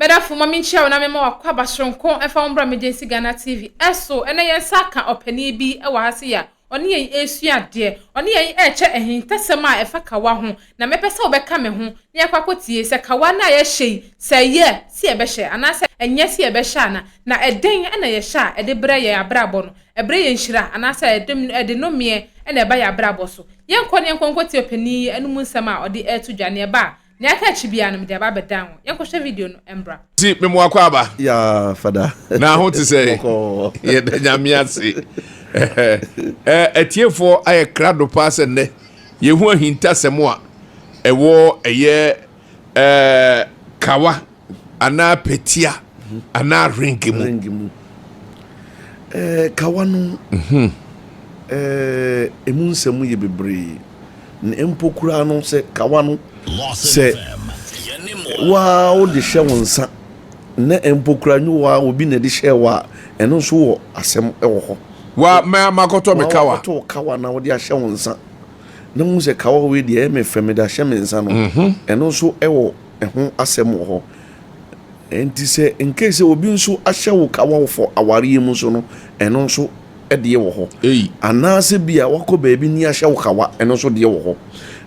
Mɛdafo ma menkyia wo na mema w'akwaaba soronko mfa wo mbra Emergency Ghana TV so. Ɛnɛ yɛn nsa aka ɔpanin bi wɔ ha sei a ɔne yɛn resua adeɛ. Ɔne yɛn rekyɛ ahintasɛm a ɛfa kawa ho. Na mɛpɛ sɛ wobɛka me ho na yɛakɔ akɔtie sɛ kawa no a yɛhyɛ yi, sɛ ɛyɛ sɛ yɛbɛhyɛ anaasɛ ɛnyɛ sɛ yɛbɛhyɛ ana? Na ɛdɛn na yɛhyɛ a ɛde brɛ yɛn abrabɔ no? Ɛbrɛ yɛn nhyira anaasɛ ɛde ɛde nnomeɛ na ɛba yɛn abrabɔ so? Yɛnkɔ na yɛnkɔ nkɔtie ɔpanin yi anom nsɛm a ɔde reto dwa. Nea ɛba a, Nea aka akyi biara no, mede aba abɛdan wo. Yɛnkɔhwɛ video no mmra. Ti me mo akɔ aba. Ya fada. Na ho te sɛ. Bɔkɔɔ. Yɛda Nyame ase. Ɛ atiefoɔ ayɛ krado paa sɛ nnɛ yɛhu ahintasɛm a ɛwɔ ɛyɛ ɛɛ kawa anaa pɛtia anaa ring mu. Ring mu. Ɛɛ kawa no. Mhm. Ɛɛ emu nsɛm yɛ bebree. Na mpo koraa no sɛ kawa no sɛ waa wode hyɛ wo nsa na mpo koraa nyi waa obi na ɛde hyɛɛ wo a ɛno nso wɔ asɛm wɔ hɔ. Wa mɛ makɔtɔ me kawa. Wakɔtɔ kawa na wode ahyɛ wo nsa na wohu sɛ kawa wei deɛ ɛyɛ me fɛ mede ahyɛ me nsa no mhm. ɛno nso ɛwɔ ɛho asɛm wɔ hɔ. Nti sɛ nkei sɛ obi nso ahyɛ wo kawa fɔ awareɛ mu nso no ɛno nso deɛ wɔ hɔ. Anaasɛ bi a woakɔ baabi ne ahyɛ wo kawa, ɛno nso deɛ wɔ hɔ.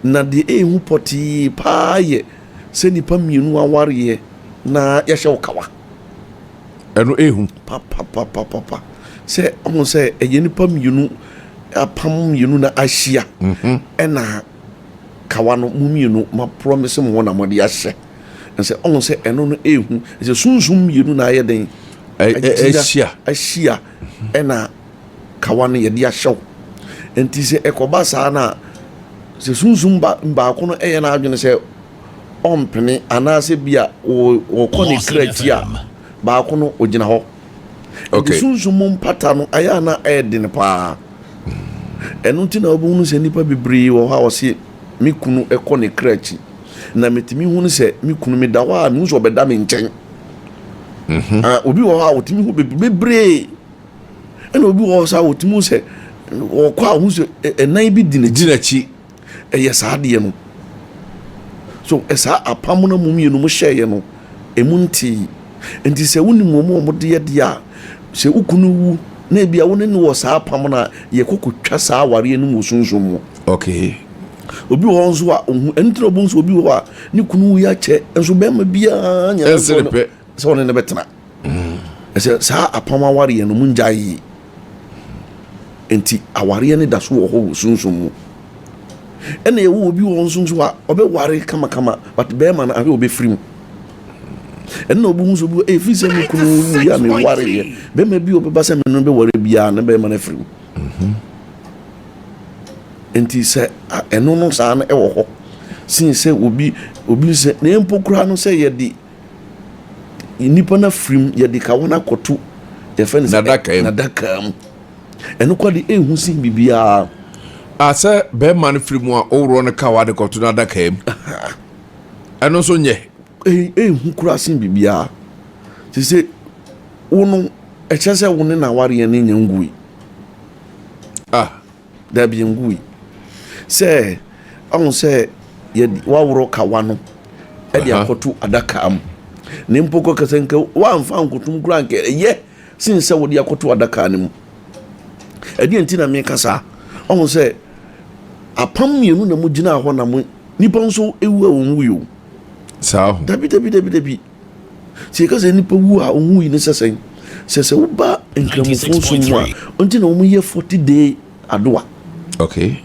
Na deɛ ɛyɛ hu pɔtee paa yɛ sɛ nnipa mmienu awareɛ na yɛahyɛ wo kawa. Ɛno ɛyɛ hu. Papapapapa. Sɛ ɔho sɛ ɛyɛ nnipa mmienu apam mmienu na ahyia mhm. ɛna kawa no mo mmienu ma promise mo ho na mode ahyɛ. Sɛ ɔho sɛ ɛno no ɛyɛ hu. Sɛ sunsum mmienu na ayɛ den ahyia. Ahyia. ɛna kawa no yɛde ahyɛ wo. Nti sɛ ɛkɔba saa no a, sɛ sunsum ba baako no ɛyɛ n'adwene sɛ ɔmpene anaasɛ bi a wɔkɔ ne kra akyi a, baako no ɔgyina hɔ. Nti sunsum mu mpata no ayɛ a na ɛyɛ den paa. Ɛno nti na wobɛhunu sɛ nnipa bebree wɔ hɔ a wɔse me kunu kɔ ne kra akyi. Na metumi hunu sɛ me kunu meda hɔ a mehu sɛ ɔbɛda me nkyɛn. Mhm. Ah, obi wɔ hɔ a ɔtumi hu bebree ɛna obi wɔ hɔ sɛ ɔtumi hu sɛ ɔkɔ a ɔhu sɛ ɛnan bi di n'akyi ɛyɛ saa adeɛ no so ɛsaa apam no mu mmienu mu hyɛeɛ no ɛmu ntee nti sɛ wonim wɔn a wɔde yɛ deɛ a sɛ wo kunu wu na ebi a wo ne no wɔ saa apam no a yɛkɔ kɔtwa saa awareɛ no mu wɔ sunsum mu okay obi wɔ hɔ nso a ohun ɛno nti na obi nso obi wɔ hɔ a ne kunu wu akyɛ nso bɛrima biara nyɛ ɛnsɛ ne pɛ sɛ ɔne ne bɛtena mm. ɛsɛ saa apam awareɛ no mu ngya yie nti awareɛ no da so wɔ hɔ wɔ sunsum mu ɛna ɛwɔ obi wɔ nso nso a ɔbɛware kamakama but bɛrima no ahwɛ ɔbɛfiri mu ɛna obi hu sɛ obi ɛfiri sɛ me kunu wuiɛ a mewareɛ bɛrima bi ɔbɛba sɛ me no bɛware biara ne bɛrima no afiri mu mhm. Nti sɛ ɛno no saa no wɔ hɔ sen sɛ obi obi sɛ na mpo koraa no sɛ yɛde nnipa no afirim yɛde kawa no akɔto yɛfɛ no sɛ n'adaka mu ɛno kɔ de ehu sen biribiara. A sɛ bɛrima no firi mu a ɔworɔ no kawa de kɔto n'adaka mu ɛno nso nyɛ. Ehu koraa sen biribiara te sɛ wo no ɛkyɛ sɛ wo ne n'awareɛ no nya ngui. Ah. Dabi engui. Sɛ ɔhu sɛ yɛde waworɔ kawa no de akɔto adaka mu. Ne mpo kɔ kɛsɛ nka wamfa nkotom koraa nka ɛyɛ sen sɛ wode akɔto adaka no mu. Ɛdeɛ nti na meka saa. Ɔhu sɛ apam mmienu na mo gyinaa hɔ na mo nipa nso ewu a wɔn wuyi o. Saa ho. Dabi dabi dabi dabi. Sɛ yɛka sɛ nipa wu a ɔnwu yi ne sɛ sɛn? Sɛ sɛ woba nkramofo nsom mu a, ɔnti na wɔn yɛ 40 day adoa. Okay.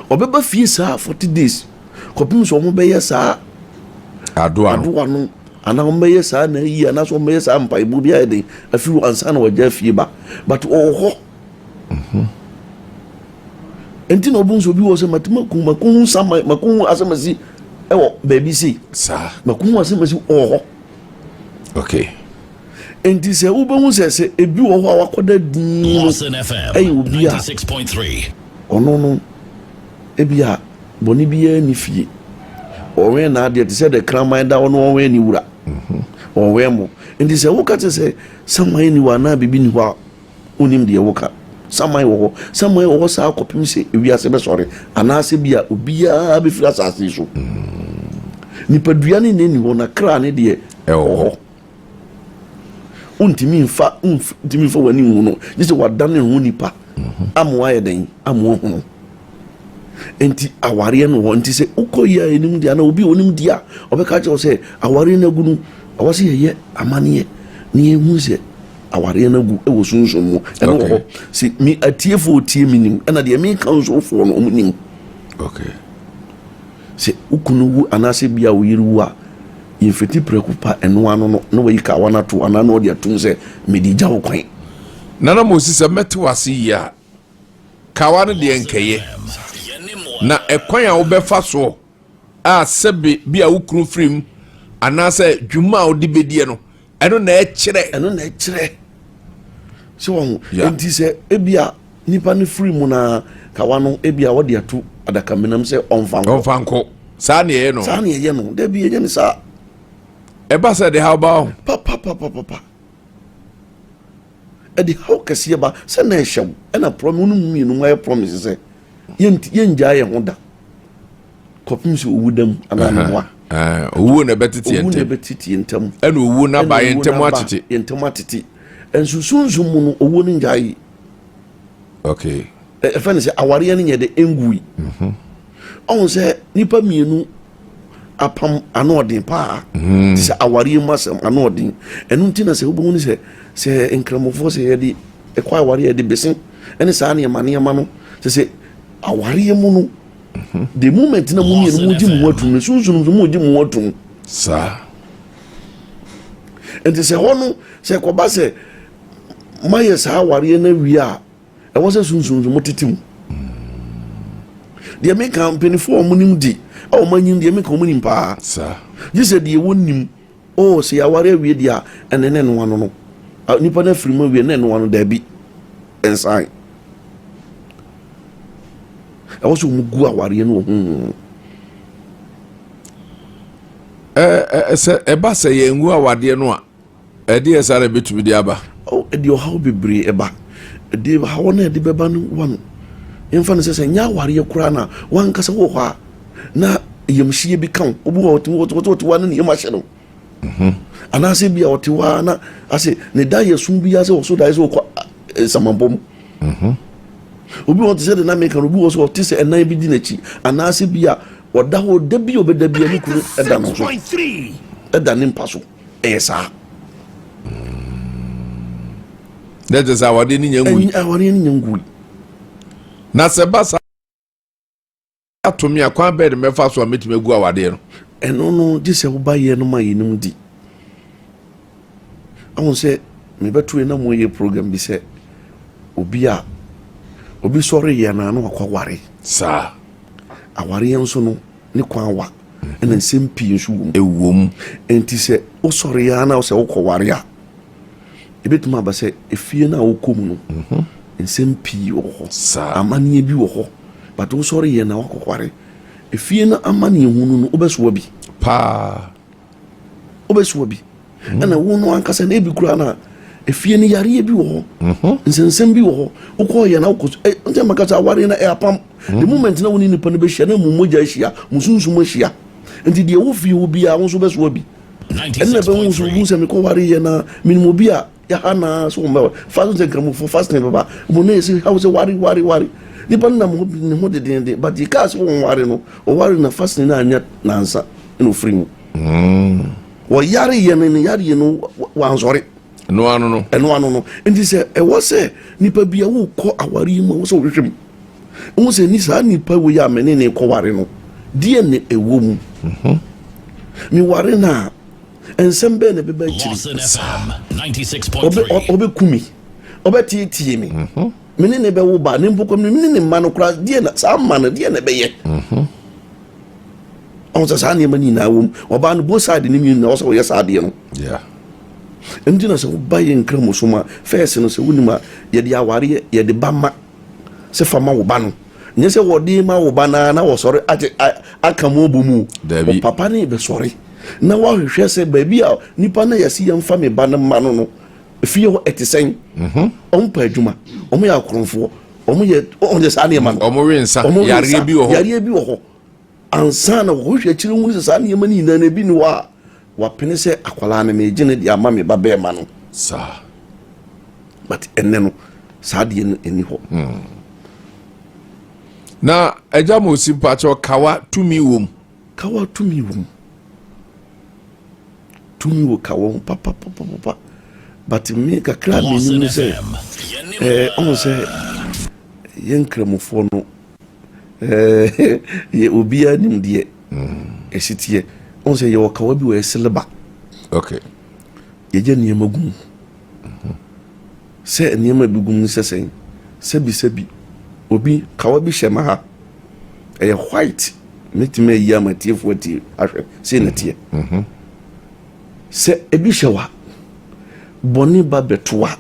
Ɔbɛba fie saa 40 days kɔpem sɛ wɔn bɛyɛ saa adoa no. Adoa no anaa wɔn bɛyɛ saa na ayi anaasɛ wɔn bɛyɛ saa mpaebɔ bi ayɛ den afiri hɔ ansa na wɔagya fie ba but ɔwɔ hɔ. Mhm. Nti na ɔbɛhu sɛ obi wɔ sɛ matumi aku makohu sama makohu asɛmasi ɛwɔ baabi sei. Saa. Makohu asɛmasi wɔ hɔ. Okay. Nti sɛ wobɛhu sɛ sɛ ebi wɔ hɔ a wakɔda din no ɛyɛ obi a ɔno no ebi a bɔne biara ni fie ɔwɛn n'adeɛ te sɛ de kraman da hɔ no ɔwɛn ne wura mhm. ɔwɛn mo nti sɛ woka kyerɛ sɛ saman ni hɔ anaa biribi ni hɔ a Wonnim deɛ woka. Saman wɔ hɔ. Saman wɔ hɔ saa kɔpem sɛ ewiase bɛsɔre, anaasɛ bi a obiara bɛfiri asase yi so. Nipadua no na ɛni hɔ na kra no deɛ ɛwɔ hɔ. Wontumi mfa wontumi mfa w'ani nhu no gye sɛ wadane ne ho nipa ama wayɛ dɛn ama wahunu. Nti awareɛ no wɔ nti sɛ wokɔ yi a ɛnim deɛ anaa obi a ɔnim deɛ a ɔbɛka kyerɛ wo sɛ awareɛ no agu no ɛwɔ sɛ yɛyɛ amanneɛ na yɛhu sɛ awareɛ no agu wɔ sunsum mu ɛno wɔ hɔ sɛ me atiefoɔ tie me nim ɛna deɛ meka nso foɔ no ɔmo nim. Okay. Sɛ wo kunu wu anaasɛ ebia wo yere wu a, yɛmfiti prɛko pa ɛno ano no na wayi kawa no ato anaa na ɔde atum sɛ mede gya wo kwan. Nana Mosi, sɛ mɛte wo ase yie a, kawa no deɛ nkɛyɛ. Na ɛkwan a wobɛfa soɔ a sɛbe bi a wo kunu firi mu anaasɛ dwuma a wode bɛdiɛ no, ɛno na ɛkyerɛ. Ɛno na ɛkyerɛ. Sɛ wɔn nti sɛ ebia Nipa no firi mu na kawa no ebia wɔde ato adakamena mu sɛ ɔmfa nkɔ. Ɔmfa nkɔ. Saa na ɛyɛ no. Saa na ɛyɛ no. Dabi ɛnyɛ ne saa. Ɛba sɛ ɛde haw ba ho. Papapapapa. Ɛde haw kɛseɛ ba sɛ na ɛhyɛ wo ɛna promise wo no mu mmienu mu ayɛ promise sɛ yɛngyaa yɛn ho da kɔpem sɛ owu da mu anaa mmoa. Owuo na ɛbɛtete yɛn ntam. Owuo na ɛbɛtete yɛn ntam. Ɛna owuo na ba yɛn ntam atete. Yɛn ntam atete. Nso sunsum mu no owuo no ngyae yi. Okay. Ɛfɛ no sɛ awareɛ no nyɛ de ngui. Mhm. Ɔhu sɛ nipa mmienu apam ano ɔden paa. Mhm. Te sɛ awareɛ mu asɛm ano ɔden. Ɛno nti na sɛ wobɛhu no sɛ sɛ nkramofoɔ sɛ yɛde ɛkɔ awareɛ yɛde bese ɛne saa nneɛma nneɛma no sɛ sɛ awareɛ mu no mhm. the moment na mo mmienu mo gye mo ho atum no sunsun nso mo gye mo ho atum. Saa. Nti sɛ hɔ no sɛ kɔba sɛ moayɛ saa awareɛ no awie a ɛwɔ sɛ sunsum so motete mu deɛ meka mpanimfoɔ a wɔnim di a wɔn anyin deɛ meka wɔn nim paa gye sɛ deɛ wɔnim oh sɛ yɛaware awie deɛ a ɛne ne noa no no nipa no afiri mu awie ne noa no daabi nsan ɛwɔ sɛ wɔn gu awareɛ no wɔ honhom mu sɛ ɛba sɛ yɛn gu awadeɛ no a Ɛdeɛn saa na ɛbɛtumi de aba? Oh, ɛde ɔhaw bebree ɛba. Ɛde haw no a ɛde bɛba no wa no. Yɛmfa no sɛ sɛ nyɛ awareɛ koraa na wankasa wɔ hɔ a na yamhyie bi ka wo. Obi wɔ hɔ ɔte ɔte ɔte hɔ a na ne yam ahyɛ no. Mhm. Anaasɛ bi a ɔte hɔ a na ase ne da yɛ sum bi ase ɔso daeɛ sɛ ɔkɔ nsamanpɔ mu. Mhm. Obi wɔ te sɛ de na meka no obi wɔ so ɔte sɛ ɛnan bi di n'akyi anaasɛ bi a ɔda hɔ da bi a ɔbɛda bi a ne kunu ɛda no so ɛda ne mpa so. Ɛyɛ saa. Na kyerɛ sɛ awadeɛ no nya ngui. Awadeɛ no nya ngui. Na sɛ ba saa ato me a kwan bɛn na mɛfa so a mɛtumi agu awadeɛ no? Ɛno no gye sɛ woba yɛ no ma yɛnim di. Ahu sɛ mebɛto yɛ na moyɛ program bi sɛ obi a obi sɔre yɛ anaa na wakɔ aware. Saa. Awareɛ nso no ne kwan wa ɛna nsɛm pii nso wɔ mu. Ɛwɔ mu. Nti sɛ wosɔre ara na sɛ wokɔware a, ɛbɛtumi aba sɛ efie no a wokɔ mu no, mhm. nsɛm pii wɔ hɔ. Amanneɛ bi wɔ hɔ. But wosɔre yɛ na wakɔware. Efie no amanneɛ hunu no, wobɛsoa bi. Paa. Wobɛsoa bi. Ɛna wo no ankasa na ebi koraa na efie no yareɛ bi wɔ hɔ mhm. nsɛnsɛm bi wɔ hɔ wokɔɔ yɛ na wokɔ so ɛ nkyɛn maka sɛ awareɛ na ɛyɛ apam mhm. the moment na wo ne nipa no bɛhyia na mu mogya ahyia mu sunsum ahyia nti deɛ wo fie hɔ biara wo nso bɛsoa bi ɛnna bɛhu so hu sɛ mekɔ ware yɛ na menim obi a yɛha na so wɔn bɛwɔ fa so sɛ nkramofo fasting bɛba mo na yɛsɛ ha wo sɛ ware ware ware nipa no nam ho ne ho dedenden but yɛ kaa sɛ wɔn ware no ɔware na fasting na anya nansa ɛna ofiri mu. Mm. Wɔyare yɛ no ne yareɛ no wansɔre. Ɛno ano no. Ɛno ano no. Nti sɛ ɛwɔ sɛ nipa bi a wokɔ aware yi mu a wɔ sɛ wohwehwɛ mu. Wohu sɛ ni saa nipa wei a me ne ne kɔware no deɛ ne ɛwɔ mu. Mhm. Meware no a nsɛm bɛɛ na ɛbɛba akyiri. Ɔbɛku me. Ɔbɛteetee me. Mhm. Me ne ne bɛwo ba ne mpo kɔ me ne ne mma no koraa deɛ na saa mma no deɛ na ɛbɛyɛ. Mhm. Ɔhu sɛ saa nneɛma no nyinaa wɔ mu. Ɔbaa no both side no mmienu na ɔsɛ ɔyɛ saa adeɛ no. Ɛno nti na sɛ woba yɛ nkramosom a fɛs no sɛ wonim a yɛde awareɛ yɛde ba ma sɛ fa ma wo ba no. Nyɛ sɛ wɔde ma wo ba no na wɔsɔre agye aka mu ɔbɔ mu. Ɔpapa ne bɛsɔre na wahwehwɛ sɛ baabi a nipa no yɛsi yɛmfa me ba no ma no no fie hɔ ɛte sɛn. Mhm. Ɔmo pɛ adwuma, ɔmo yɛ akorɔmfoɔ, ɔmo yɛ ɔmo yɛ saa nneɛma no. Ɔmo we nsa, yareɛ bi wɔ hɔ. Yareɛ bi wɔ hɔ. Ansa na wɔhwɛ akyire hunu sɛ saa nneɛma no nyinaa no ebi ni hɔ a, wapene sɛ akwadaa no megye no de ama me ba bɛrima no. Saa. But ɛnɛ no saa deɛ no ɛni hɔ. Na agya ma osi mpakyɛw kawa tumi wom. Kawa tumi wom. Tumi wɔ kawa ho papapapapa. But me kakra a menim ne sɛ ɛɛ ɔho sɛ yɛn nkramofoɔ no ɛɛ yɛ obiara nim deɛ ɛsi teɛ. Ɔho sɛ yɛwɔ kawa bi wɔ yɛ sileba. Okay. Yɛgya nneɛma gu mu. Sɛ nneɛma bi gu mu sɛ sɛn sɛbi sɛbi obi kawa bi hyɛ ma ha ɛyɛ white mɛtumi ayi ama tiefoɔ atie ahwɛ sei na teɛ mhm. Sɛ ebi hyɛ wa bɔne ba bɛto a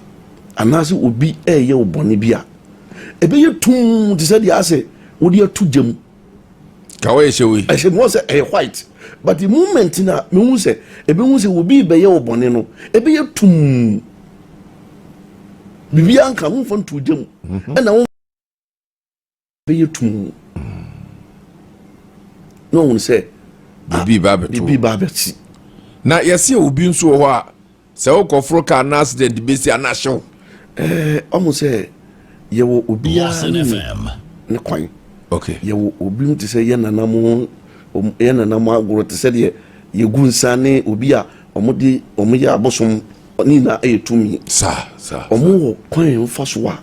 anaasɛ obi ɛyɛ wo bɔne bi a ɛbɛyɛ tum te sɛ deɛ asɛ wode ato gya mu. Kawa yɛ hyɛ wei. Ɛhyɛ mu sɛ ɛyɛ white but the moment na mehu sɛ ebi hu sɛ obi bɛyɛ wo bɔne no ɛbɛyɛ tum biribiara nka ho mfa nto gya mu mhm. Ɛna wo bɛyɛ tum na ɔhunu sɛ biribi ba abɛto biribi ba abɛsi. Na yɛsi obi nso wɔ hɔ a sɛ wokɔforo kaa na accident bɛsi a na ahyew. Ɛɛ ɔmo sɛ yɛwɔ obiara ne ne kwan. Okay. Yɛwɔ obi mu te sɛ yɛn nana mo yɛn nana mo agorɔ te sɛ deɛ yɛgu nsa ne obi a ɔmo de ɔmo yɛ abosom ne nyinaa ɛyɛ tumi. Saa saa. Ɔmo wɔ kwan nfa so a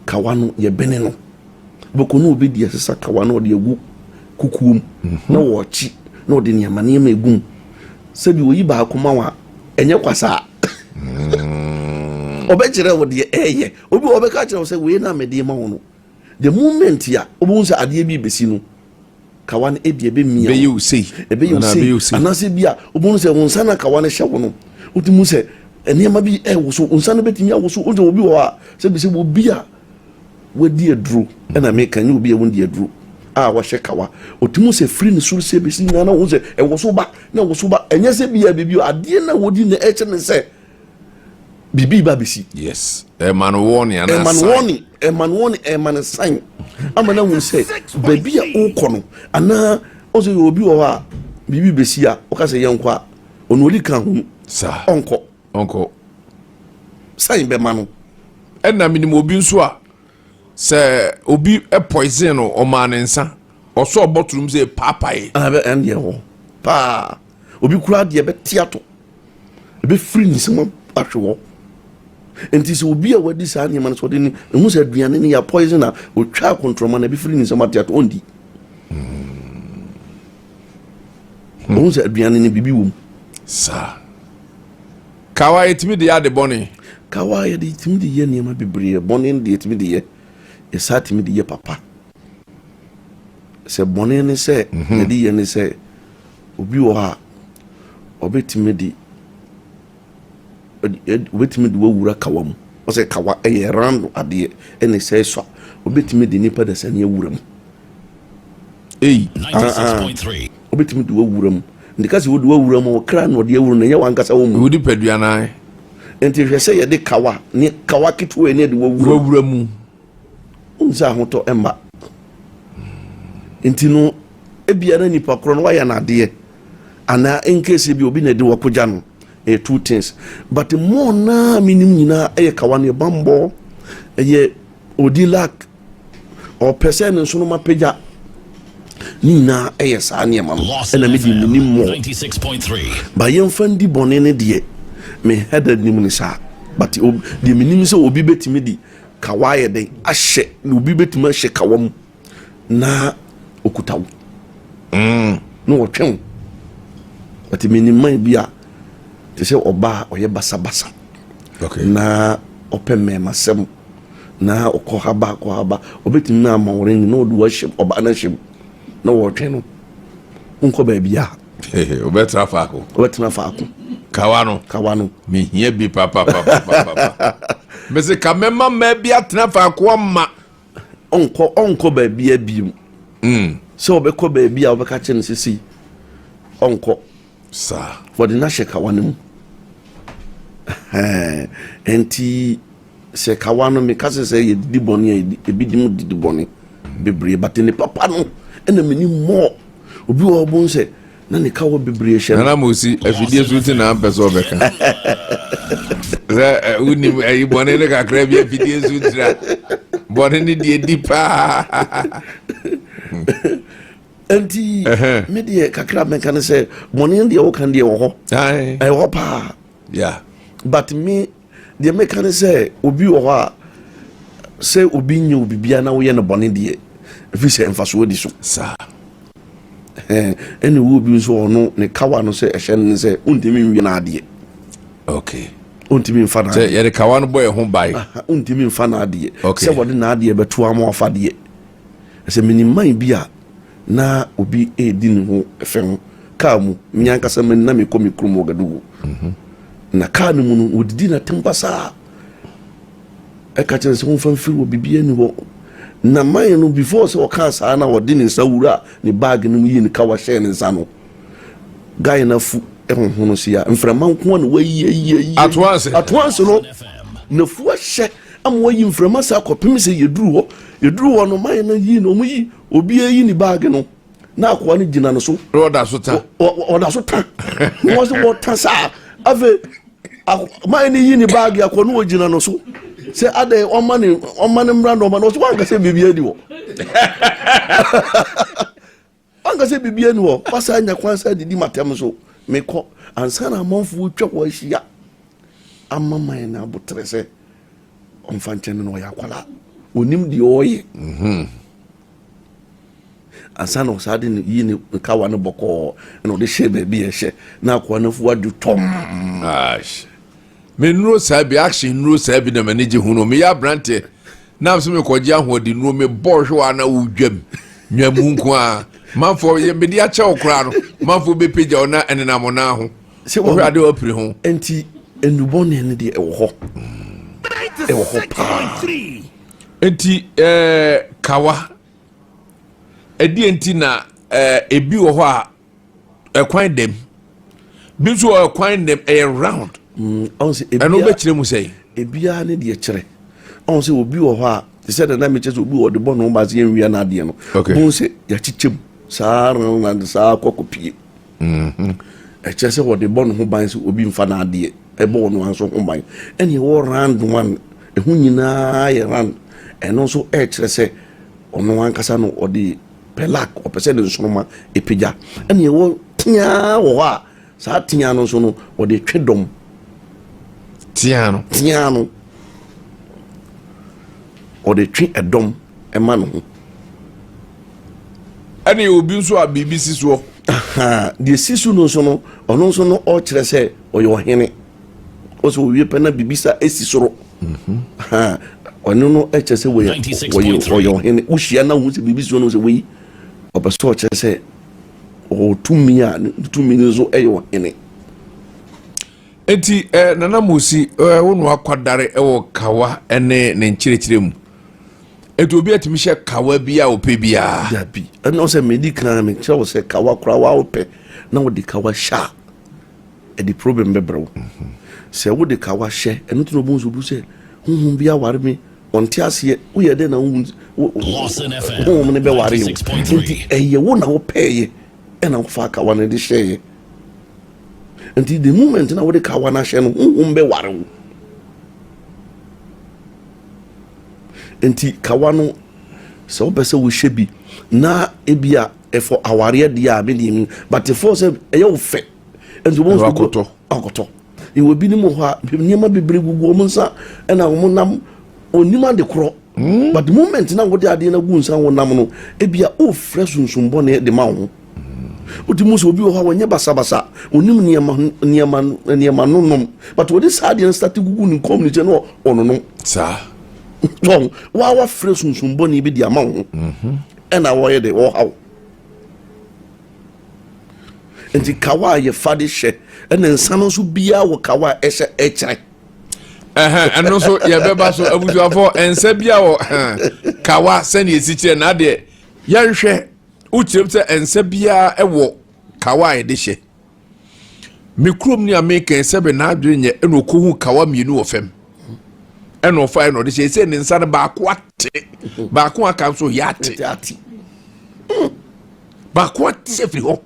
kawa no yɛbɛne no. Bɛkɔ na obi de asesa kawa na ɔde agu kukuo mu mhm. na wɔkye na ɔde nneɛma nneɛma egu mu sɛbi oyi baako ma wa ɛnyɛ kwasaa mm. ɔbɛkyerɛ wo deɛ ɛyɛ obi ɔbɛka kyerɛ wo sɛ wei na mede ma wo no the moment a wobɛhu sɛ adeɛ bi bɛsi no kawa no ebi ɛbɛmia ɛbɛyɛ wo sei ɛbɛyɛ wo sei anaasɛ bi a wobɛhu sɛ wo nsa na kawa no hyɛ wo no wotumi sɛ nneɛma bi ɛwɔ so wo nsa no bɛtumi awo so wosɛ obi wɔ hɔ a sɛbi sɛ obi a wadi aduro ɛna meka nyɛ obi a wɔndi aduro a wɔhyɛ kawa ɔtumi sɛ firi ne soro sɛ bɛsi nyinaa na wɔn sɛ ɛwɔ so ba na ɛwɔ so ba ɛnyɛ sɛ bia biribi adeɛ na wɔdi na ɛkyɛ ne sɛ biribi ba bɛsi. Yes, ɛma no wɔne anaa ɛma no wɔne ɛma no wɔne ɛma no san ama no ahunu sɛ baabi a wokɔ no anaa ɔsɛ yɛ obi wɔ hɔ a biribi bɛsi a ɔka sɛ yɛnkɔ a ɔno ɔdi kan hunu saa ɔnkɔ ɔnkɔ san bɛma no. Ɛna menim obi nso a sɛ obi poison no ɔmaa ne nsa ɔsɔ ɔbɔtoro mu sɛ paapae. Ɛndeɛ hɔ paa obi kura deɛ bɛte ato ɛbɛfiri ne nsam ahwe hɔ nti sɛ obi a wadi saa nneɛma no sɛ ɔde ne ɛhu sɛ aduane no yɛ poison a ɔtwa akontrɔma no ɛbɛfiri ne nsam ate ato ɔndi ɔhu sɛ aduane no biribi wɔ mu. Saa kawa yɛtumi de yɛ ade bɔne. Kawa yɛde tumi de yɛ nneɛma bebree bɔne no de yɛtumi de yɛ yɛsaa tumi de yɛ papa sɛ bɔne ne sɛ mhm. yɛde yɛ ne sɛ obi wɔ hɔ a ɔbɛtumi de ɔbɛtumi de wawura kawa mu ɔsɛ kawa ɛyɛ round adeɛ ɛna ɛsɛ sɔ ɔbɛtumi de nipa dasani awura mu. Ei. Ah, ah. Ɔbɛtumi de wawura mu. Nti ka sɛ wode wawura mu, ɔkra na ɔde awura na ɛnyɛ wankasa wo mu. Wo nipadua no Nti hwɛ sɛ yɛde kawa ne kawa ketewa ne yɛde wawura wawura mu. Wohu sɛ ahotɔ mma. Nti no, ebia na nipa korɔ no wayɛ no adeɛ anaa nkesi bi obi na ɛde wakɔgya no. Ɛyɛ two things. But more naa menim nyinaa ɛyɛ kawa no yɛ bammɔ, ɛyɛ odi luck ɔpɛ sɛ ne nsoroma pagya ne nyinaa ɛyɛ saa nneɛma no ɛna me deɛ menim mmɔ ba yɛmfa ndi bɔne no deɛ me head nim ne saa but deɛ menim sɛ obi bɛtumi de kawa ayɛ dɛn ahyɛ na obi bɛtumi ahyɛ kawa mu na okuta wo na wɔtwe wo but menim man bi a te sɛ ɔbaa ɔyɛ basabasa na ɔpɛ mmɛɛmasɛm na ɔkɔ ha ba kɔ ha ba ɔbɛtumi na ama wɔn na ɔde wɔahyɛ ɔbaa no ahyɛ mu na wɔretwe no nkɔ baabi a ɔbɛtena faako ɔbɛtena faako kawa no kawa no mehia bi papapapapapa mese ka mɛma mmaa bi atena faako ama ɔnkɔ ɔnkɔ baabi a bio sɛ ɔbɛkɔ baabi a ɔbɛka kyerɛ no sisi ɔnkɔ saa wɔde no ahyɛ kawa no mu nti sɛ kawa no meka sɛ sɛ yɛdidi bɔne a ebi di mu didi bɔne bebree but ne papa no ɛna meni mmɔɔ. Obi wɔ hɔ ɔbɛhu sɛ na ne kawa bebree hyɛ no. Nana Mosi, afidie so ti na ampɛ sɛ ɔbɛka. Sɛ wonim ayi bɔne ne kakra bi afidie so tira. Bɔne ne deɛ di paa. Nti me deɛ kakra mɛka ne sɛ bɔne deɛ woka deɛ wɔ hɔ. Ɛwɔ hɔ paa. Yeah. But me Deɛ mɛka ne sɛ obi wɔ hɔ a sɛ obi nyɛ wo biribiara na woyɛ no bɔne deɛ ɛfiri sɛ mfasoɔ di so. Saa. Ɛna ɛwɔ obi nso ɔno ne kawa no sɛ ɛhyɛ no ne sɛ wontumi nwie n'adeɛ. Okay. Wontumi nfa n'adeɛ. Sɛ yɛde kawa no bɔ yɛn ho ban. Wontumi nfa n'adeɛ. Okay. Sɛ wɔde n'adeɛ bɛto ama wafa deɛ. Sɛ menim man bi a na obi redi ne ho fɛ ho kaa mu me ankasa me na mekɔ me kurom Ouagadougou mhm. na kaa no mu no wɔdidi na tem pasaa ɛka kyerɛ sɛ wɔmfa mfiri wɔ biribi ani hɔ na man no before sɛ ɔkaa saa na ɔde ne nsa wura ne bag no mu yi ne kawa hyɛɛ ne nsa no guy no afu ɛhoho no si a mframa nko a na wayi ayi ayi atoanse atoanse no nafu ahyɛ ama wayi mframa saa kɔpem sɛ yɛduru hɔ yɛduru hɔ no man no yi na ɔmo yi Obiara yi ne baage no na akoa no gyina no so. Na ɔda so ta. Ɔda so ta. Na wɔn sɛ wɔta saa. Afei maa ne yi ne baage akoa no wɔgyina no so. Sɛ adɛ ɔma ne ɔma ne mmra na ɔma no ɔsɛ wanka sɛ biribi adi hɔ. Wanka sɛ biribi ani hɔ. Wasa anya kwan sɛ adidi matam so. Mekɔ ansa na amanfoɔ twa hɔ ahyia ama man no abotere sɛ ɔmfa nkyɛn no na ɔyɛ akwadaa onim deɛ ɔreyɛ mhm. ansa na ɔsaa de yi ne kawa no bɔkɔɔ na ɔde hyɛ baabi a ɛhyɛ na akoa no afu adwo tɔm. Me nnuro saa bi action nnuro saa bi na m'ani gye ho no meyɛ aberanteɛ na sɛ mekɔgye ahoɔden nnuro mebɔ hwe wa na wodwam nwamu nko a manfoɔ yɛ mede akyɛ wo koraa no manfoɔ bɛpagya wo na ɛnenam wo nan ho Sɛ Wohwɛ adeɛ a wapiri ho. Nti nnubɔne no deɛ ɛwɔ hɔ. Ɛwɔ hɔ paa. Nti ɛɛ kawa ɛdeɛ nti na ɛɛ ebi wɔ hɔ a ɛkwan dɛm bi nso wɔ ɛkwan dɛm ɛyɛ round. Mm, ɛno bɛkyerɛ mu sɛn. Ebiara ne deɛ kyerɛ. Ɔn sɛ obi wɔ hɔ a te sɛ nana mi kyɛ sɛ obi wɔ ɔde bɔ ne ho ba sɛ yɛn wia n'adeɛ no. Okay. Bon sɛ yɛakyekyɛ mu saa na saa kɔkɔ pie. Mm-hmm. Ɛkyerɛ sɛ wɔde bɔ ne ho ban sɛ obi mfa n'adeɛ ɛbɔ ɔno ara nso ho ban. Ɛne ɛwɔ round one ɛho nyinaa yɛ round. Ɛno nso ɛkyerɛ sɛ ɔno ankasa no ɔde pɛlak ɔpɛ sɛ ne nsoroma ɛpagya. Ɛne ɛwɔ teaa wɔ hɔ a saa teaa no nso no ɔde twe dɔm. Teaa no. Teaa no ɔde twe ɛdɔm ɛma ne ho. Ɛne obi nso a biribi si soɔ. Deɛ si so no nso no, ɔno nso no ɔkyerɛ sɛ ɔyɛ ɔhene. Ɔsɛ owie pɛ na biribi sa esi soro. Mhm. Ɔno no ɛkyerɛ sɛ wɔyɛ ɔyɛ ɔyɛ ɔhene. Wohyia na wohu sɛ biribi si hɔ no sɛ wei ɔpɛ sɛ ɔkyerɛ sɛ ɔwɔ tumi a ne tumi no nso ɛyɛ ɔhene. Enti eh, Nana Musi, eh, wo no akwadare wɔ kawa ne ne nkyerɛkyerɛ mu. Enti obi atumi hyɛ kawa bi a ɔpɛ biara. Dabi, ɛna sɛ medi kan mekyerɛ wo sɛ kawa koraa wa wopɛ na wode kawa hyɛ a ɛde problem bɛbrɛ wo. Mhm. Sɛ wode kawa hyɛ ɛno nti na obi nso bu sɛ honhom bi aware me ɔnte aseɛ woyɛ dɛn na honhom no bɛware wo nti ɛyɛ wo na wopɛɛyɛ ɛna wofa kawa no de hyɛeɛ nti the moment na wode kawa no ahyɛ no honhom bɛware wo nti kawa no sɛ wopɛ sɛ wohyɛ bi na ebi a ɛfɔ awareɛ deɛ a medeɛ mi but ɛfɔ sɛ ɛyɛ wo fɛ nti wɔn nso akɔtɔ akɔtɔ ɛwɔ binom wɔ hɔ a nneɛma bebree gugu wɔn nsa ɛna wɔn nam onim ade korɔ hmm. but the moment na wode adeɛ no agu nsa wɔn nam no ebi a ofrɛ sunsun bɔne de ma wo ho wodi mu sɛ obi wɔ hɔ a wɔnyɛ basabasa onim nneɛma nneɛma nneɛma nonom but wɔde saa adeɛ no start gugu ne kɔn mu ne kyɛ no ɔnonom saa wɔn waa wafrɛ sunsun bɔne bi de ama wo ho mhm. ɛna wɔyɛ de wɔhaw nti kawa a yɛfa de hyɛ ɛna nsa no nso biara wɔ kawa a ɛhyɛ ɛkyerɛ ɛno nso yɛbɛba so abusuafoɔ nsa bi a wɔ kawa sɛnea ɛsi kyerɛ na adeɛ yɛnhwɛ Wokyerɛ mu sɛ nsa biara wɔ kawa a yɛde hyɛ. Me kurom ni a meka sɛ bɛ n'adwene nyɛ ɛna ɔkɔhu kawa mmienu wɔ fam. Ɛna ɔfa ɛna ɔde hyɛ sɛ ne nsa no baako ate baako aka nso yɛ ate. Baako ate afiri hɔ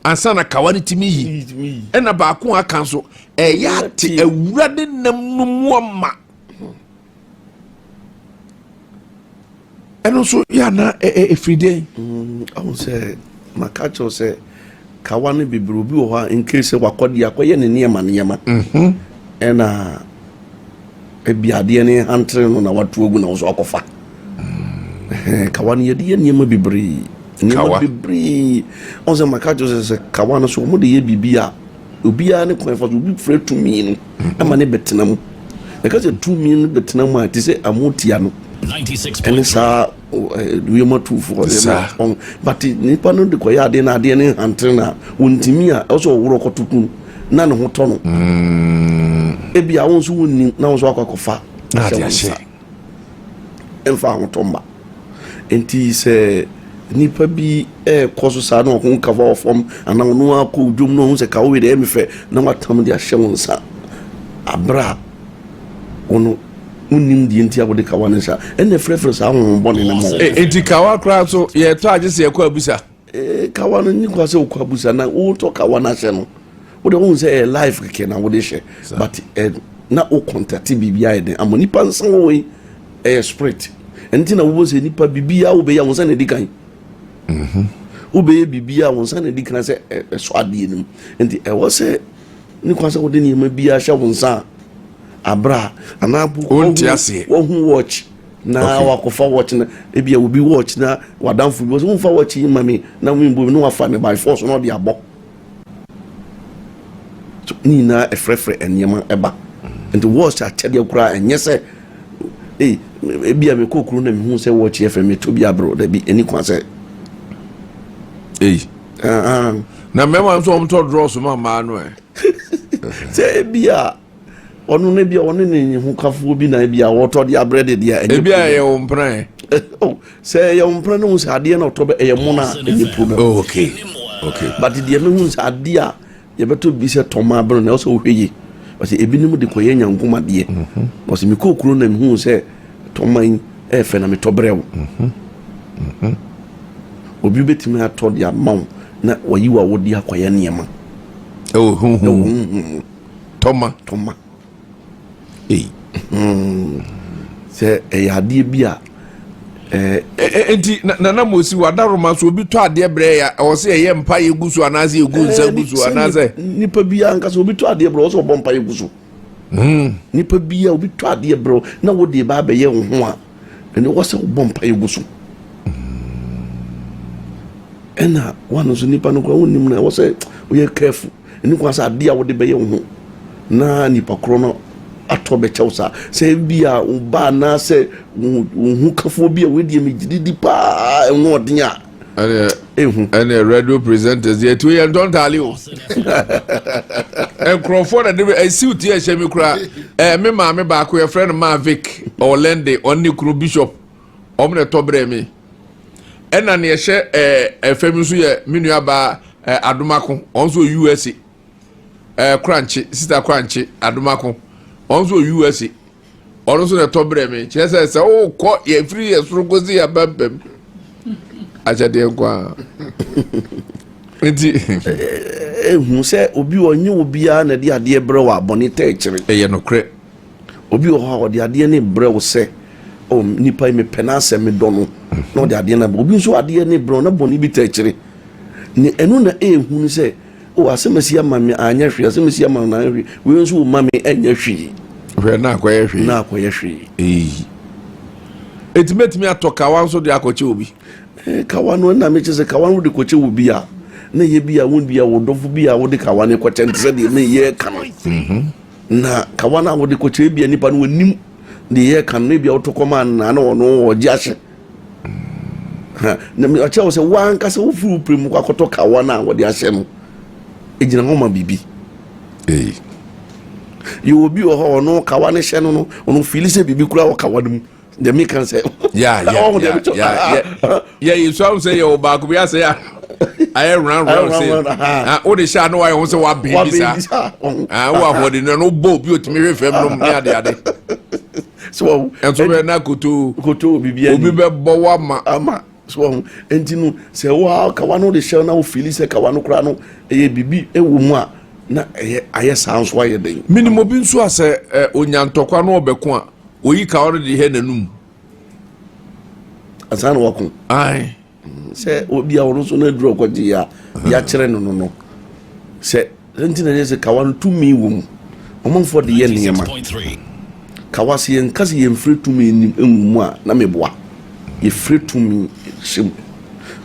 ansa na kawa no tumi yi. Ɛna baako a aka nso ɛyɛ ate awura ne nam no mu ama. Ɛno nso yɛ ana ɛfiri dɛn? Ɔhu sɛ maka kyerɛw sɛ kawa no bebree, obi wɔ hɔ a in case sɛ wakɔ deɛ akɔyɛ ne nneɛma nneɛma ɛna ebi adeɛ ne hantere no na wato agu na wo so akɔfa. Kawa no yɛde yɛ nneɛma bebree, nneɛma bebree. Ɔn sɛ maka kyerɛ sɛ kawa no so wɔn de yɛ biribi a obiara ne kwan fa so, obi frɛ tumi no ɛma ne bɛtena mu. Ɛka sɛ tumi no bɛtena mu a, te sɛ amotia no ɛne saa wiem atufoɔ, but nipa no de kɔyɛ adeɛ na adeɛ ne hantere no a wɔntumi a ɛwɔ sɛ ɔworɔ kɔto kum na ne ho tɔ no. Ebi a wɔn nso wɔnnim na wɔn nso akɔ akɔfa ahyɛ wɔn nsa, ɛmfa ahotɔ mma. Nti sɛ nipa bi ɛɛkɔ so saa na ɔho kafa wɔ fam anaa ɔno akɔ dwom na ɔho sɛ kawo wei deɛ ɛyɛ me fɛ na watam de ahyɛ wɔn nsa abere a ɔno wonnim deɛ nti a wode kawa no nsa ɛna frɛfrɛ saa honhom bɔne no ma wɔ. Nti kawa koraa so yɛtɔ agye sɛ yɛkɔ abusa? Kawa no ni kwa sɛ wokɔ abusa na wotɔ kawa no ahyɛ no, wode wohu sɛ ɛyɛ life kɛkɛ na wode hyɛ, but na wo contact biribi ayɛ den ama nipa nsa wɔ yi, ɛyɛ spirit. Ɛnti na wobɔ sɛ nipa biribiaa wobɛyɛ a wo nsa na ɛdi kan. Wobɛyɛ biribiaa wo nsa na ɛdi kan sɛ ɛsɔ adeɛ no mu. Nti ɛwɔ sɛ ne kwa sɛ wode nneɛma biaa hyɛ wo nsa a abra anaa wahu watch na wakɔfa watch no, ebi a obi watch na wadamfo bi wɔ sɛ womfa watch yi ma me na membo na wafa no by force na ɔde abɔ ne nyinaa ɛfrɛfrɛ nneɛma ɛba. Nti watch akyɛdeɛ koraa ɛnyɛ sɛ ee ebi a mekɔ kuro na mehu sɛ watch yɛ fɛ, meto bi aborɔ dabi, ɛni kwan sɛ. Ei, na mmarima nso wɔn tɔ drɔs ma mmaa no ɛ? Sɛ ebi a ɔno no bi a ɔne ne hokafoɔ bi na ebi a wɔtɔ de abrɛ de deɛ ɛnyɛ. Ebi a ɛyɛ wɔn mpena ɛ? Oh, sɛ ɛyɛ wɔn mpena no ho sɛ adeɛ na ɔtɔ bɛ ɛyɛ mono a, ɛnyɛ problem. Oh, okay. But deɛ mehu sɛ adeɛ a yɛbɛtɔ bi sɛ tɔma abere no, ɛwɔ sɛ wohwɛ yie wɔsɛ ebinom de kɔyɛ nyankom adeɛ. Wɔsɛ mekɔɔ kuro na mehu sɛ tɔma yi ɛyɛ fɛ na metɔ brɛ wo. Obi bɛtumi atɔ de ama wo na wayi wo a wode akɔyɛ nneɛma. Ɛwɔ huhu. Ɛwɔ huhu. Tɔma. Tɔma. Ei. Sɛ ɛyɛ adeɛ bi a Nti nana mosi wadaroma so obi tɔ adeɛ brɛ ya, ɛwɔ sɛ yɛyɛ mpa yɛ gu so anaasɛ yɛgu nsa gu so anaasɛ? Nipa biara nkasa, obi tɔ adeɛ brɛ wɔ sɛ ɔbɔ mpa yɛ gu so. Nipa biara obi tɔ adeɛ brɛ na wode ba abɛyɛ wo ho a, ɛne wɔ sɛ wobɔ mpa yɛ gu so. Ɛna wano nso nipa no koraa wonnim no, ɛwɔ sɛ woyɛ careful. Ɛne kwan sɛ adeɛ a wode bɛyɛ wo ho na nipa korɔ no atɔ bɛkyɛw saa sɛ bi a wo ba anaasɛ wo ho kafoɔ bi a wɔadi megye di paa ɛho ɔden a. Ɛneɛ ɛneɛ radio presenters yɛ tuo yɛ ntɔn taale o, nkurɔfoɔ na de ɛsiw ti ɛhyɛ mi kura. Me maame baako yɛfrɛ no Mavic, ɔwɔ Lɛnde, ɔne ne kunu Bishop, ɔmo na ɛtɔ brɛ mi. Ɛna nea ɛhyɛ ɛfɛ mi nso yɛ me nua baa Adomako, ɔno nso wɔ USA, Korankye, sista Korankye Adomako, ɔno nso wɔ USA, ɔno nso na ɛtɔ brɛ mi. Kyerɛ sɛ sɛ wokɔ yɛfiri yɛ soro kɔsi yɛ apampam akyɛdeɛ nko a nti. Ehu sɛ obi ɔnye obiara na ɛde adeɛ brɛ wɔ abɔne tɛ akyire. Ɛyɛ nokorɛ. Obi wɔ hɔ a ɔde adeɛ ne brɛ wo sɛ, oh, nipa yi mepɛ n'asɛm, medɔ no, na ɔde adeɛ no abrɛ. Obi nso adeɛ ne brɛ na bɔne bi tɛ akyire ne ɛno na ɛɛhu no sɛ, oh, asɛm asi ama me anyɛ hwee, asɛm asi ama no anyɛ hwee, wei nso wɔ ma me ɛnyɛ hwee. Hwɛ na akɔyɛ hwee. Na akɔyɛ hwee. Eyi eti mɛtumi atɔ kawa nso de akɔkyɛ obi? Kawa no ɛna mekyɛ sɛ kawa no wode kɔkyɛ obi a na ɛyɛ bi a wo bi a wo dɔfo bi a wode kawa no kɔkyɛ nte sɛ deɛ meyɛ ka no. Na kawa no a wode kɔkyɛ ebia nipa no wɔnim deɛ yɛ ka no, ebia wotɔ kɔma no na ɔno ɔgye ahyɛ na ɔkyerɛ wo sɛ woankasa wofiri wo pere mu kɔ akɔtɔ kawa no a wɔde ahyɛ no ɛgyina hɔ ma biribi. Yɛwɔ bi wɔ hɔ, ɔno kawa no hyɛ no no, ɔno fili sɛ biribi kura wɔ kawa no mu. Deɛ meka sɛ yɛ yɛsua wo sɛ yɛwɔ baako bi asɛ a ayɛ round round sɛ wode hyɛ a na wayɛ ho sɛ wabɛn bi saa wowɔ ahoɔden no no wobɔ obi ɔtumi hwe fam nom ne adeade. So ɛnso bɛ na koto koto biribi obi bɛbɔ wo ama ama. So wɔn nti no sɛ wo kawa no de hyɛ na wo fili sɛ kawa no koraa no ɛyɛ biribi ɛwɔ mu a na ɛyɛ ayɛ saa nso ayɛ den. Menim obi nso a sɛ onya ntɔkwa no ɔbɛko a oyi kawa no de hɛ n'anum. Ansa na wako. Ae. Sɛ obi a ɔno nso no aduru ɔkɔgye a yɛakyerɛ no no no sɛ nti na yɛ sɛ kawa no tumi wɔ mu ɔmanfoɔ de yɛ nneɛma kawa sɛ yɛnka sɛ yɛmfiri tumi nim ngu mu a na meboa yɛfiri tumi hyɛ mu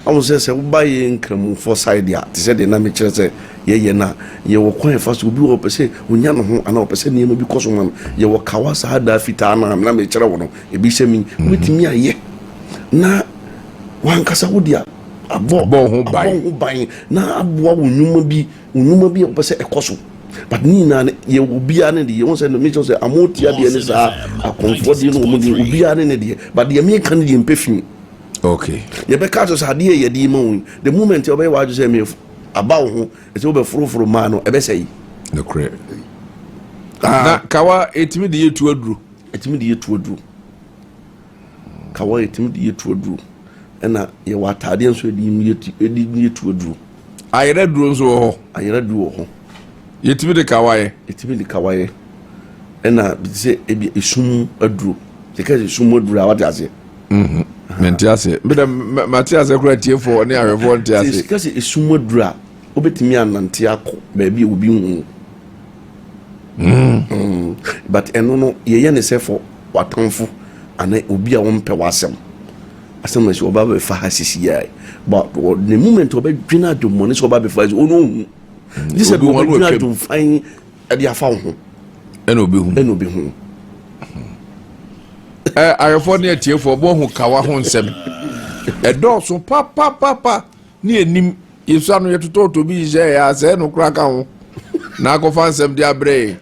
ɔmo sɛ sɛ woba yɛ nkramofoɔ side a te sɛ deɛ na mekyerɛ sɛ yɛyɛ no a yɛwɔ kwan yɛfa so obi wɔ ɔpɛ sɛ onya ne ho anaa ɔpɛ sɛ nneɛma bi kɔ so ma no yɛwɔ kawa saa daa fitaa no a na mekyerɛ wo no ebi hyɛ mi wobɛtumi ayɛ na wankasa wode abɔ ho ban ho ban na aboa wo nnwuma bi wo nnwuma bi a wopɛ sɛ ɛkɔ so but ne nyinaa no yɛ obiara ne deɛ wɔn sɛ no mekyerɛ sɛ amotia deɛ ne saa akɔnfoɔ deɛ no wɔn deɛ obiara ne ne deɛ but deɛ meka no deɛ mpɛ fi. Okay. Yɛbɛka kyerɛ sɛ adeɛ yɛ de ma wo the moment ɔbɛyɛ w'adwe sɛ me aba wo ho ɛsɛ wobɛforoforo maa no ɛbɛsɛ yi. Nokorɛ. Na kawa ɛtumi de yɛ tu aduro. Ɛtumi de yɛ tu aduro. Kawa yɛtumi de yɛ tu aduro ɛna yɛwɔ ataadeɛ nso yɛde yɛ tu aduro. Ayerɛ duro nso wɔ hɔ. Ayerɛ duro wɔ hɔ. Yɛtumi de kawa yɛ. Yɛtumi de kawa yɛ ɛna bi sɛ ebi esum aduro yɛka sɛ esum aduro a wate aseɛ. Mente aseɛ mbɛdɛ mate aseɛ koraa tiefoɔ ne ahwɛfoɔ nte aseɛ. Sɛ yɛka sɛ esum aduro a wobɛtumi anante akɔ baabi a obi nhu. But ɛno no yɛyɛ ne sɛ fɔ w'atamfo anaa obi a wɔmpɛ w'asɛm asɛm na sɛ ɔba bɛfa ha sisi yɛ but the moment ɔbɛdwene adwemmɔne sɛ ɔba bɛfa ha ɔno ɔhu gye sɛ ɔbɛdwene adwomfan ɛde afa wo ho ɛna ɔbɛhu ɛna ɔbɛhu. Ahwɛfoɔ ne atiefoɔ bɔ ho kawa ho nsɛm ɛdɔɔso papapapa ne anim yɛsua no yɛtotɔɔtɔ bi hyehyɛ yɛ asɛe no koraa ka ho na akɔfa nsɛm de abrɛ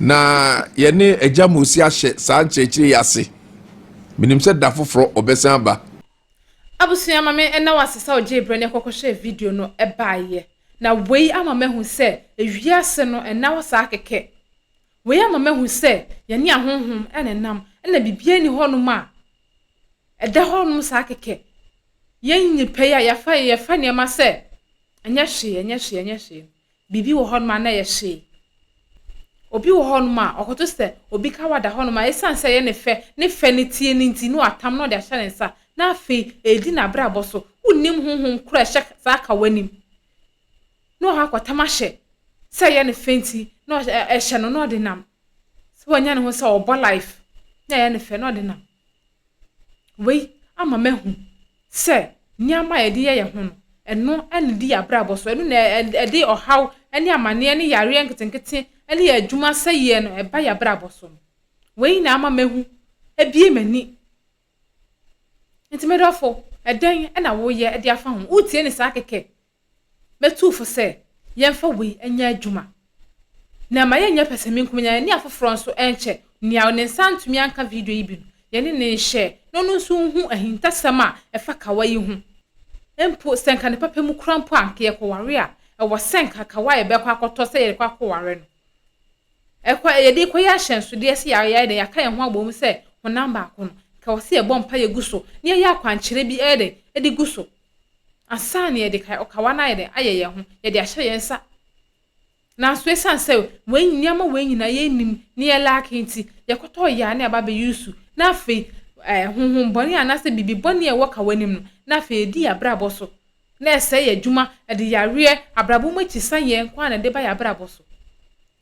na yɛne agya Mosi ahyɛ saa nkyerɛkyerɛ yi ase. Menim sɛ da foforɔ ɔbɛsan aba. Abusua ma me ɛna wase sɛ ɔgye brɛ ne kɔkɔhyɛ video no ɛbaayɛ na wei ama mahu sɛ ewiase no ɛna hɔ saa kɛkɛ. Wei ama mahu sɛ yɛne ahonhom ɛna nam ɛna biribiara ni hɔnom a ɛda hɔnom saa kɛkɛ. Yɛn nipa yi a yɛfa yɛfa nneɛma sɛ ɛnyɛ hwee ɛnyɛ hwee ɛnyɛ hwee. Biribi wɔ hɔnom a na ɛyɛ hwee. Obi wɔ hɔnom a ɔkoto sɛ obi ka wada hɔnom a ɛsiane sɛ ɛyɛ ne fɛ ne fɛ ne tie ne nti ne watam na ɔde ahyɛ ne nsa na afei ɛredi n'abrabɔ so. Wonnim honhom koro a ɛhyɛ saa kawa nim na ɔhɔ akɔtam ahyɛ sɛ ɛyɛ ne fɛ nti na ɛhyɛ no na ɔde nam sɛ wanya ne ho sɛ ɔbɔ life na ɛyɛ ne fɛ na ɔde nam. Wei ama mahu sɛ nneɛma a yɛde yɛ yɛn ho no ɛno ɛna di abrabɔ so ɛno na ɛde ɔhaw ɛne amanneɛ ne yareɛ nketenkete ɛne yɛ adwuma sɛyɛ no ɛba yɛ abrabɔ so no. Wei na ama mahu ebie m'ani. Nti medɔfo ɛdɛn ɛna woyɛ ɛde afa ho wotie ne saa kɛkɛ mɛtuufo sɛ yɛmfa wei ɛnyɛ adwuma na ma yɛnyɛ pɛsɛmenkominya yɛne afoforɔ nso ɛnkyɛ nea ne nsa ntumi anka video yi bi no yɛne ne nhyɛ na ɔno nso nhu ahintasɛm a ɛfa kawa yi ho mpo sɛ nka ne papa mu kura mpo a nka yɛkɔware a ɛwɔ sɛ nka kawa a yɛbɛkɔ akɔtɔ sɛ yɛkɔ akɔware no ɛkɔ yɛde kɔyɛ ahyɛnsodeɛ sɛ yɛayɛ dɛ yɛaka yɛn ho abɔ mu sɛ honam baako no nka wɔ sɛ yɛbɔ mpa yɛgu so na yɛyɛ akwankyerɛ bi ɛyɛ dɛ ɛde gu so ansa na yɛde kawa no ayɛ dɛ ayɛ yɛn ho yɛde ahyɛ yɛn nsa. Nanso ɛsiane sɛ wɔn nneɛma wɔn nyinaa yɛnnim ne yɛ laake nti yɛkɔtɔ yɛ a ne aba bɛyi su na afei honhom bɔne anaasɛ biribi bɔne a ɛwɔ kawa nim no na afei ɛdi yɛ abrabɔ so na ɛsɛe yɛ adwuma ɛde yareɛ abrabɔ mu akyi san yɛn kwan na ɛde ba yɛ abrabɔ so.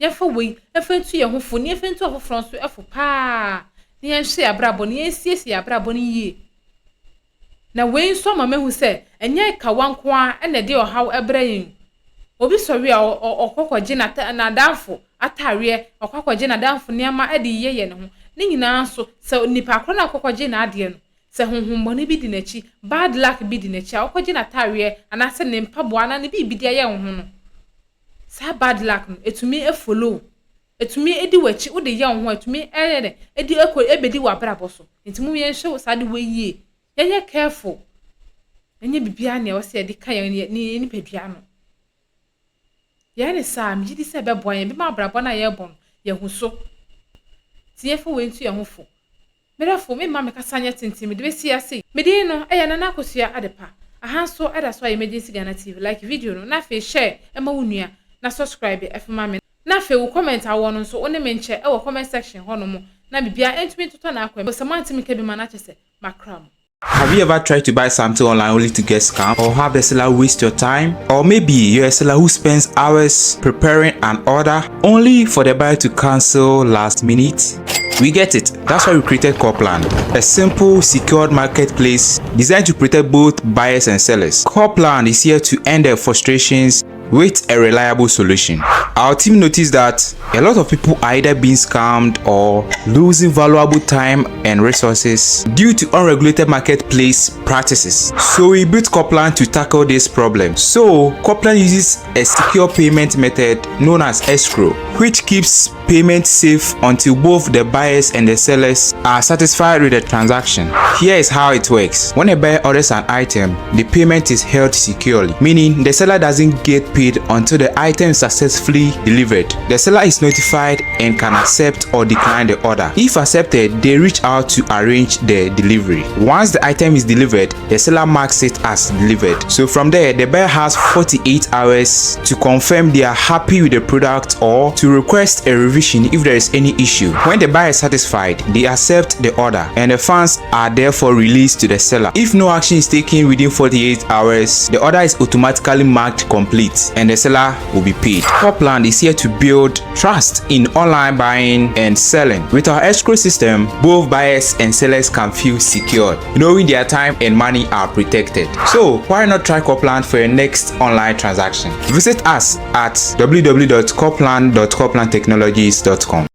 Yɛmfa wei yɛmfa ntu yɛn ho fo ne yɛmfa ntu afoforɔ nso ɛfo paa na yɛnhwɛ yɛ abrabɔ no yɛnsiesie yɛ abrabɔ no yie. Na wei nso ama mahu sɛ ɛnyɛ kawa nko ara ɛna ɛde ɔhaw ɛbrɛ yɛn. Obi sɔre a ɔkɔ kɔgye n'adamfo ataareɛ ɔkɔ akɔgye n'adamfo nneɛma ɛde yɛ yɛ ne ho ne nyinaa nso sɛ nipa korɔ no akɔ kɔgye n'adeɛ no sɛ honhommɔne bi di n'akyi bad luck bi di n'akyi a ɔkɔgye n'ataareɛ anaasɛ ne mpaboa anaa ne biribi de ayɛ wo ho no saa bad luck no etumi efollow etumi edi w'akyi wode yɛ wo ho etumi ɛyɛ dɛ edi ekɔ ebedi w'abrabɔ so nti mu yɛnhwɛ saa de wɔ yie yɛnyɛ careful ɛnyɛ biribiara nea ɛwɔ sɛ yɛde ka yɛn ne nipadua no. Yɛn ne saa megye di sɛ ɛbɛboa yɛn bɛma abrabɔ no a yɛrebɔ no yɛho so. Nti yɛmfa wei nto yɛn ho fo. Me dɔfo, memma me kasa nyɛ tenten, mede bɛsi ha sei. Me din no yɛ Nana Akosua Adepa. Aha nso da so a Emergency Ghana TV. Like video no, na afei share ma wo nua, na subscribe ma me. Na afei wo comment a wowɔ no nso, wo ne me nkyɛ wɔ comment section hɔ nom, na biribiara ntumi ntotɔ n'akwan mu. Sɛ moantumi nka bi ma no akyɛ sɛ makra mo. Have you ever tried to buy something online only to get scammed or have the seller waste your time? Or maybe you're a seller who spends hours preparing an order only for the buyer to cancel last minute? We get it. That's why we created Corplan, a simple, secured marketplace designed to protect both buyers and sellers. Corplan is here to end their frustrations with a reliable solution. Our team noticed that a lot of people are either being scammed or losing valuable time and resources due to unregulated marketplace practices. So we built Corplan to tackle this problem. So Corplan uses a secure payment method known as escrow, which keeps payment safe until both the buyers and the sellers are satisfied with the transaction. Here is how it works. When a buyer orders an item, the payment is held securely, meaning the seller doesn't get paid until the item is successfully delivered. The seller is notified and can accept or decline the order. If accepted, they reach out to arrange the delivery. Once the item is delivered, the seller marks it as delivered. So from there, the buyer has 48 hours to confirm they are happy with the product or to request a revision if there is any issue. When the buyer is satisfied, they accept the order and the funds are therefore released to the seller. If no action is taken within 48 hours, the order is automatically marked complete and the seller will be paid. Corplan is here to build trust in online buying and selling. With our escrow system, both buyers and sellers can feel secured, knowing their time and money are protected. So why not try Corplan for your next online transaction? Visit us at www.corplan.corplantechnologies.com.